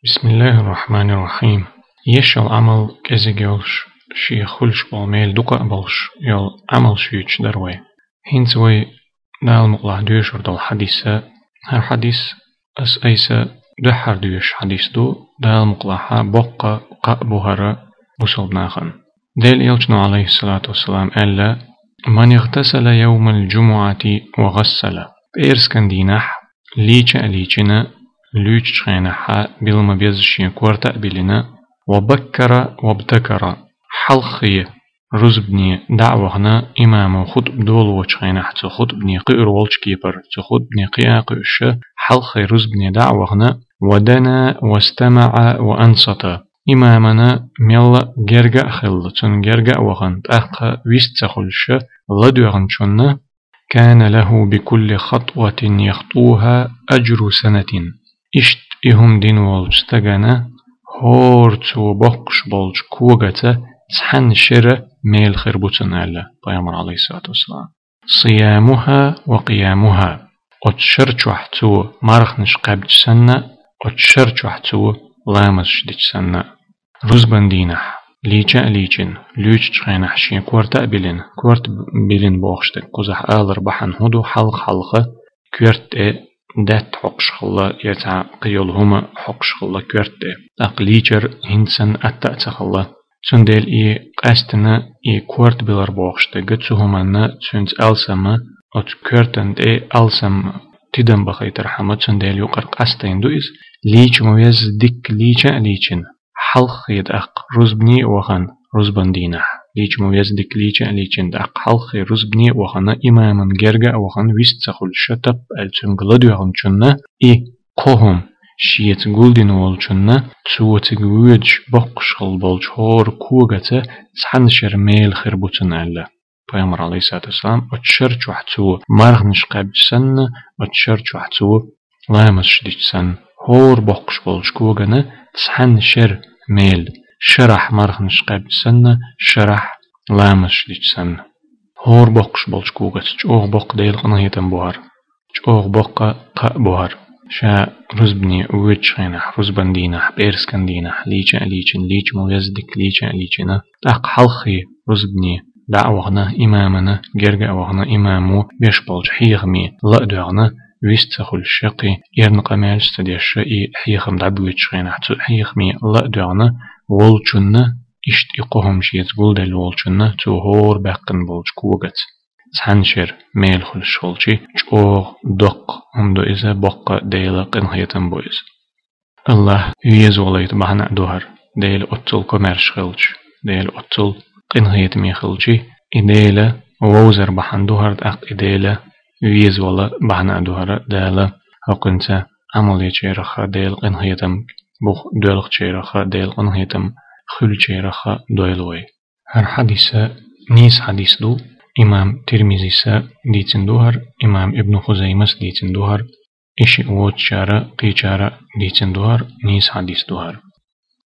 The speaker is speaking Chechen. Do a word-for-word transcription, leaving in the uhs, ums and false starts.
بسم الله الرحمن الرحيم. Ешал Ӏамал кӀезига йолуш, шех хуьлуш болу мел дукха а болуш йолу Ӏамалш юьйцуш дара вай. ХӀинца вай Дала мукъалахь доьшур долу хьадис, хӀара хьадис ас айса дуьххьара доьшуш хьадис ду, Дала мукъалахь боккха кхаъ бу хӀара бусалба нахана. Делан Элчано, عليه الصلاة والسلام, аьлла: من اغتسل يوم الجمعة وغسل. ПӀераскан дийнахь лийча а лийчина, луьйчучу хенахь билма беза шен корта а билина, وبكر وابتكر, хьалххе рузбане дӀа а вахана, имамо хутба долочу хенахь цу хутбане кхуьур волчу кепара, цу хутбане кхиа а кхуьуш, хьалххе рузбане дӀа а вахана, ودنا واستمع وأنصت. Имамана мелла а герга а хилла, цунна герга а вахана, тӀаккха вист ца хуьлуш, ладоьгӀначунна, كان له بكل خطوة يخطوها أجر سنة. Иштта и хӀума дина волчу стагана хӀора цо боккхуш болчу когаца цхьана шера мел хир бу цунна, аьлла Пайхамара, عليه الصلاة والسلام. صيامها وقيامها. Оцу шар чохь цо марханаш кхаьбча санна, оцу шар чохь цо ламазаш дича санна. Рузбан дийнахь лийча а лийчина, луьйчучу хенахь шен корта а билина, корта билина бохуш дерг кхузахь алар бахьана хӀун ду, хьалха-хьалха коьрта тӀе даьтта хьокхуш хилла, я цхьа кхин йолу хӀума хьокхуш хилла коьрта тӀе. ТӀаккха лийчар хӀинца санна атта а ца хилла. Цундела и къаьстина, и корта билар бохуш дерг, цу хӀуманна цуьнца алсамма, оцу коьртан тӀе алсамма тидам бахийтархьама, цундела юкъара къастийна ду иза. Лийча ма везза дикка лийча а лийчина, хьалххе тӀаккха рузбане а вахана, рузбан дийнахь, лийча ма везза дикка лийча а лийчина, тӀаккха хьалххе рузбане а вахана, имаман герга а вахана, вист ца хуьлуш, тап аьлла цуьнга ладоьгӀначунна, и кхо хӀума шеца гулдина волчунна, цо цига воьдуш боккхуш хилла болчу хӀора когаца цхьана шера мел хир бу цунна, аьлла Пайхамара, عليه الصلاة والسلام. Оцу шар чохь цо марханаш кхаьбча санна, оцу шар чохь цо ламазаш дича санна, хӀора боккхуш болчу когана цхьана шера мел, шарахь марханаш кхаьбча санна, шарахь ламазаш дича санна. ХӀора боккхуш болчу когаца, чӀогӀа боккха Делан къинхетам бу хӀара. ЧӀогӀа боккха кхаъ бу хӀара. Ша рузбане воьдучу хенахь, рузбан дийнахь, пӀераскан дийнахь, лийча а лийчина, лийча ма везза дикка лийча а лийчина, тӀаккха хьалххе рузбане дӀа а вахана, имамана герга а вахана, имамо беш болчу хьехаме ла а доьгӀна, вист ца хуьлуш, кхин эрна къамелаш ца деш, и хьехам дӀабоьдучу хенахь, цу хьехаме ла а доьгӀна волчунна, иштта и кхо хӀума шеца гулделла волчунна, цо хӀора баьккхина болчу когаца цхьана шера мел хуьлуш волчи, чӀогӀа доккха хӀума ду иза, боккха Делан къинхетам бу иза. АллахӀ везавалийта бахьана а ду хӀара, Дела оццул комаьрша хилча, Дела оццул къинхетаме хилчи, и Дела вовзар бахьана ду хӀара, тӀаккха и Дела везавала бахьана а ду хӀара. Дала хӀокхуьнца Ӏамал ечарах Делан къинхетам, бух доьлхучарах Делан къинхетам хуьлучарах дойла вай. ХӀара хьадис нийса хьадис ду, имам Тирмизис дийцина ду хӀара, имам Ибн Хузаймас дийцина ду хӀара, и шиъ воцучара, кхечара дийцина ду хӀара, нийса хьадис ду хӀара.